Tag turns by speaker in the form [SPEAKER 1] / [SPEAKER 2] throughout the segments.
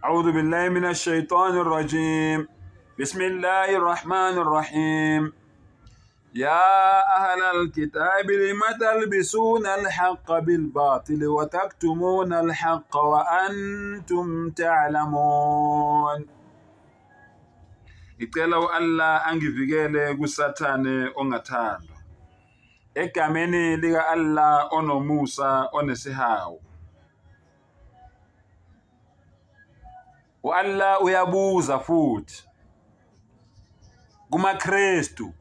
[SPEAKER 1] أعوذ بالله من الشيطان الرجيم بسم الله الرحمن الرحيم يا أهل الكتاب لم تلبسون الحق بالباطل وتكتمون الحق وأنتم تعلمون. Ngicela u-Allah angivikele kuSathane ongathandwa. Egameni lika-Allah onomusa onesihawu. U-Allah uyabuza futhi kumaKristu.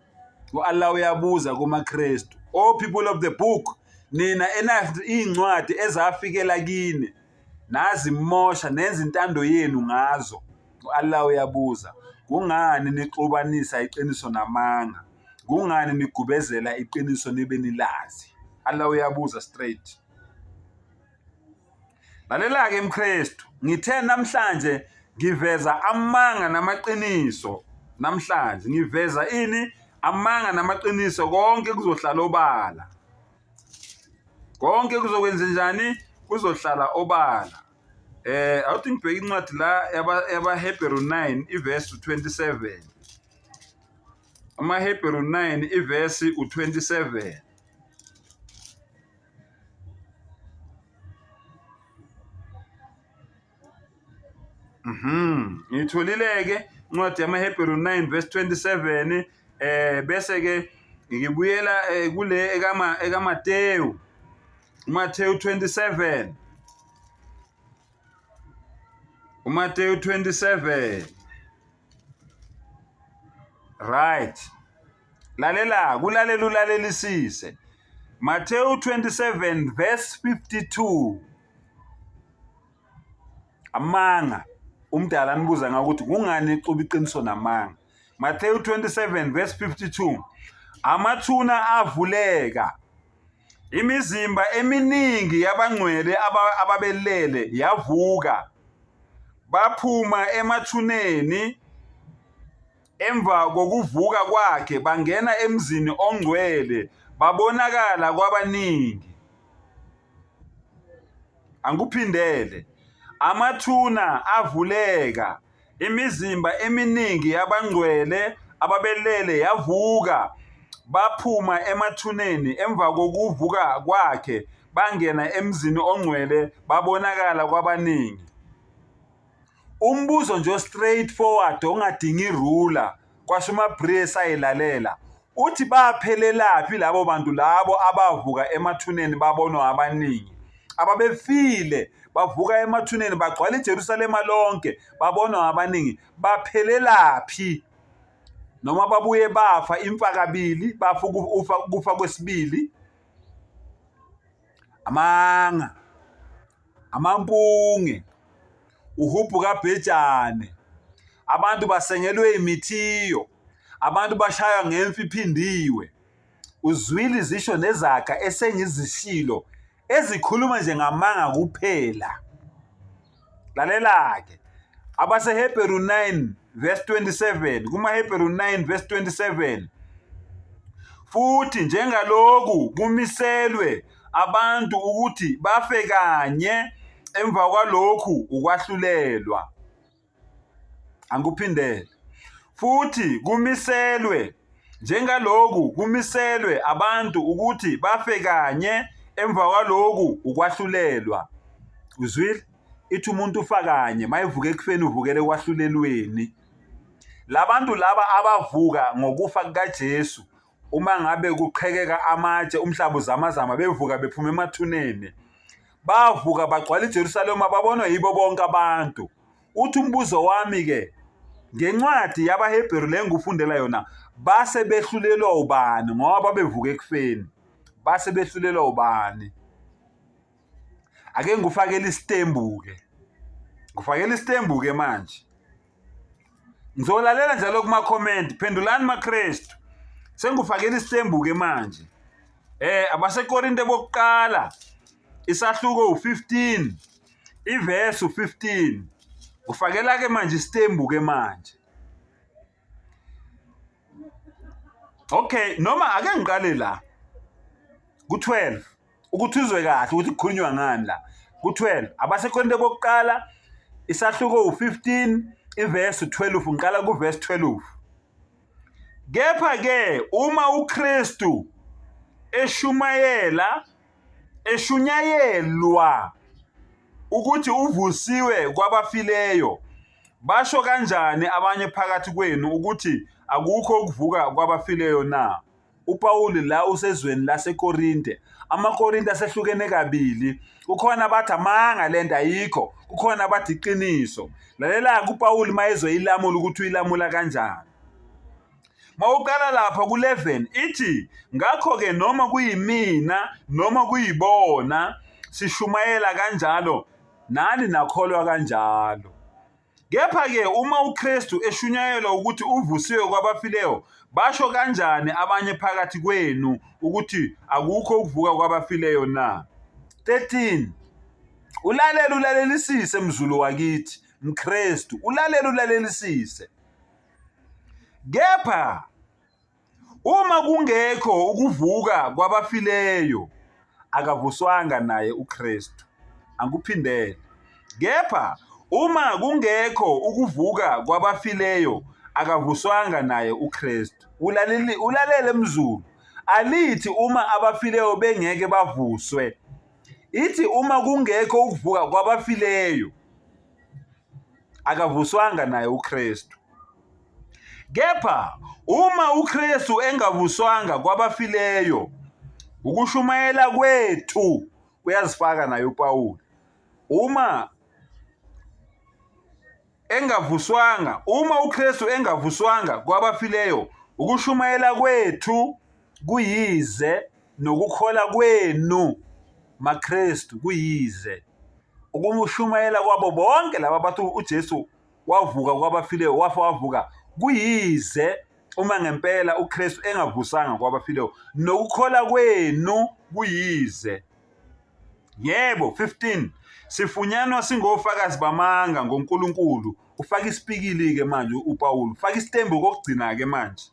[SPEAKER 1] U-Allah uyabuza kumaKristu. O people of the book, nina enazi iy'ncwadi ezafikela kini nazimosha nenza intando yenu ngazo. U-Allah uyabuza, kungani nixubanisa iqiniso namanga? Kungani nigubezela iqiniso nibe nilazi? Allah uyabuza straight. Lalela-ke mKristu, ngithe namhlanje ngiveza amanga namaqiniso. Namhlanje ngiveza ini? Amanga namaqiniso, konke kuzohlala obala. Konke kuzokwenza njani? Kuzohlala obala. Awuthi ngibheke incwadi la yabaHebheru 9 ivesi 27. AmaHebheru 9 ivesi u27. Ngitholile-ke incwadi yamaHebheru 9 verse 27 bese ke ngibuyela kule ekama ekaMateyu. uMateyu 27. UMateyu 27. Right. Lalela, kulalela ulalelisise. Matthew 27 verse 52. Amanga. Umdala anibuza ngakuthi kungani ixuba iqiniso namanga. Matthew 27 verse 52. Amathuna avuleka. Imizimba eminingi yabangcwele ababelele yavuka. Baphuma emathuneni emva kokuvuka kwakhe bangena emzini ongcwele babonakala kwabaningi. Angikuphindele. Amathuna avuleka, imizimba eminingi yabangcwele ababelele yavuka, baphuma emathuneni emva kokuvuka kwakhe bangena emzini ongcwele babonakala kwabaningi. Umbuzo nje straight forward ongadingi ruler kwasho uMabrie esayilalela uthi baphelelaphi labo bantu labo abavuka emathuneni babonwa abaningi ababefile bavuka emathuneni bagcwala iJerusalema lonke babonwa abaningi baphelelaphi noma babuye bafa imfa kabili bafa ukufa kwesibili amanga amampunge uhubhu kabhejane abantu basengelwe imithiyo abantu bashaywa ngemfi iphindiwe uzwile izisho nezaga esengizishilo ezikhuluma nje ngamanga kuphela lalela-ke abaseHebheru 9 verse 27 kumaHebheru 9 verse 27 futhi njengaloku kumiselwe abantu ukuthi bafe kanye emva kwalokhu ukwahlulelwa. Angikuphindele. Futhi kumiselwe njengaloku kumiselwe abantu ukuthi bafe kanye emva kwaloku ukwahlulelwa. Uzwile? Ithi umuntu ufa kanye, mayevuka ekufeni uvukele ekwahlulelweni. Labantu laba abavuka ngokufa kukaJesu uma ngabe kuqhekeka amatshe umhlaba uzamazama bevuka bephuma emathuneni bavuka bagcwala iJerusalema babonwa yibo bonke abantu uthi umbuzo wami ke ngencwadi yabaHebheru le ngikufundela yona base behlulelwa ubani ngoba babevuka ekufeni base behlulelwa ubani ake ngikufakele isitembu ke ngifakele isitembu ke manje Ngizolalela njalo kuma comment phendulani maKristu sengikufakela isitembu ke manje abaseKorinte bokuqala isahluko u15 iverse u15 ufakela ke manje isitembu ke manje okay noma ake ngiqale la ku12 ukuthi uzwe kahle ukuthi kukhulunywa ngani la ku-12 abaseKorinte bokuqala Isahluko u-15 ivesi 12 ngiqala kuvesi 12. Kepha ke uma uKristu eshumayela eshunyayelwa ukuthi uvusiwe kwabafileyo, basho kanjani abanye phakathi kwenu ukuthi akukho ukuvuka kwabafileyo na? UPawulu la usezweni laseKorinte. AmaKorinte asehlukene kabili. Kukhona abathi amanga lento ayikho, kukhona abathi iqiniso. Lalela-ke uPawulu uma ezoyilamula ukuthi uyilamula kanjani. Mawuqala lapha ku-11 ithi ngakho-ke noma kuyimina noma kuyibona sishumayela kanjalo nani nakholwa kanjalo. Kepha-ke uma uKristu eshunyayelwa ukuthi uvusiwe kwabafileyo, basho kanjani abanye phakathi kwenu ukuthi akukho ukuvuka kwabafileyo na? 13 Ulalele ulalelisise mZulu wakithi, mKristu, ulalele ulalelisise. Kepha Uma kungekho ukuvuka kwabafileyo, akavuswanga naye uKristu. Angikuphindele. Kepha uma kungekho ukuvuka kwabafileyo, akavuswanga naye uKristu. Ulalele, ulalele mZulu. Alithi uma abafileyo bengeke bavuswe. Ithi uma kungekho ukuvuka kwabafileyo, akavuswanga naye uKristu. Kepha uma uKristu engavuswanga kwabafileyo, ukushumayela kwethu kuyazifaka naye uPawulu. Uma engavuswanga, uma uKristu engavuswanga kwabafileyo, ukushumayela kwethu kuyize nokukholwa kwenu maKristu kuyize. Ukushumayela kwabo bonke laba bathi uJesu wavuka kwabafileyo, wafa wavuka, kuyize uma ngempela uKristu engavusanga kwabafileyo, nokukholwa kwenu kuyize. Yebo, 15 sifunyanwa singofakazi bamanga ngoNkulunkulu. Ufaka isipikili-ke manje uPawulu, ufaka isitembu kokugcina-ke manje.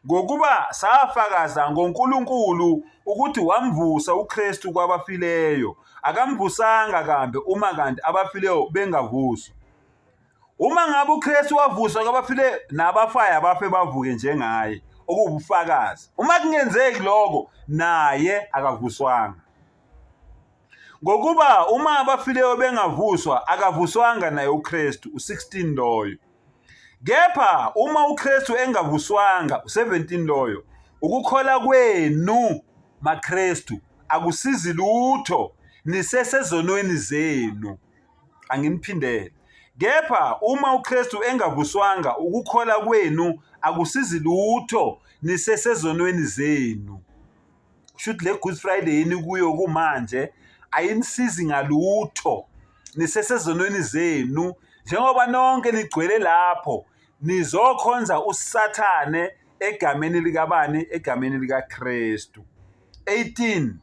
[SPEAKER 1] Ngokuba safakaza ngoNkulunkulu ukuthi wamvusa uKristu kwabafileyo, akamvusanga kambe uma kanti abafileyo bengavuswa. Uma ngabe uKristu wavuswa kwabafileyo, nabafayo abafe bavuke njengaye, okuwubufakazi. Uma kungenzeki lokho, naye akavuswanga. Ngokuba uma abafileyo bengavuswa, akavuswanga naye uKristu, u-16 loyo. Kepha uma uKristu engavuswanga, u-17 loyo, ukukholwa kwenu maKristu akusizi lutho, nisesezonweni zenu. Anginiphindele. Kepha uma uKristu engavuswanga, ukukholwa kwenu akusizi lutho, nisesezonweni zenu. Kusho ukuthi le Good Friday enikuyo kumanje ayinisizi ngalutho, nisesezonweni zenu. Njengoba nonke nigcwele lapho, nizokhonza uSathane egameni likabani? Egameni likaKristu. 18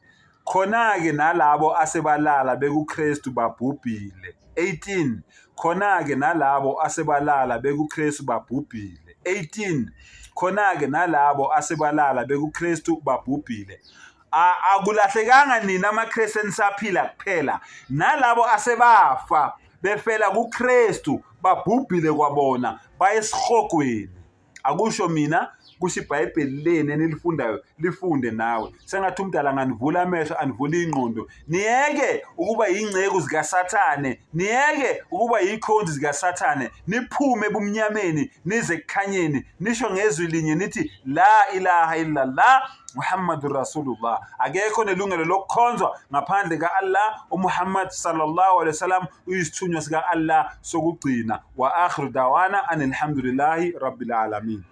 [SPEAKER 1] Khona-ke nalabo asebalala bekuKristu babhubhile. 18 Khona-ke nalabo asebalala bekuKristu babhubhile. 18 Khona-ke nalabo asebalala bekuKristu babhubhile. Akulahlekanga nina amaKristu enisaphila kuphela, nalabo asebafa befela kuKristu babhubhile kwabona, baye esihogweni. Akusho mina, kusho iBhayibheli leni enilifundayo, lifunde nawe. Sengathi umdala anganivula amehlo, anivule ingqondo. Niyeke ukuba yingceku zikaSathane, niyeke ukuba yikhonzi zikaSathane, niphume ebumnyameni nize ekukhanyeni, nisho ngezwi linye nithi la ilaha illallah Muhammadur Rasulullah. Akekho nelungelo lokukhonzwa ngaphandle ka-Allah. UMuhammad sallallahu alaihi wasallam uyisithunywa sika-Allah sokugcina. Wa akhiru dawana anilhamdulillahi rabbil alamin.